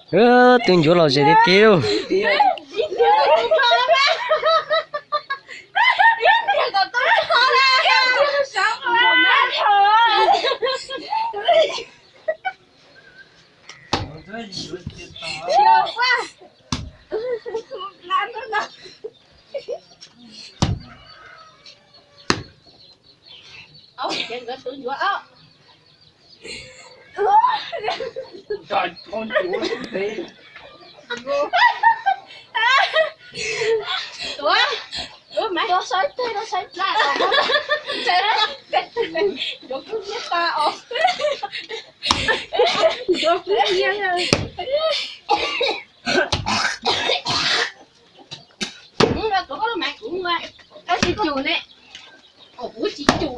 Twb ncuav los ze tiag tiag. Tuav, tuav mas, tuav saib teg, tuav saib plab os. Tuav kub nyiab os. Tuav kub nyiab. Tuav koj lub mas kuv, koj tsis cum ne. Kuv tsis cum.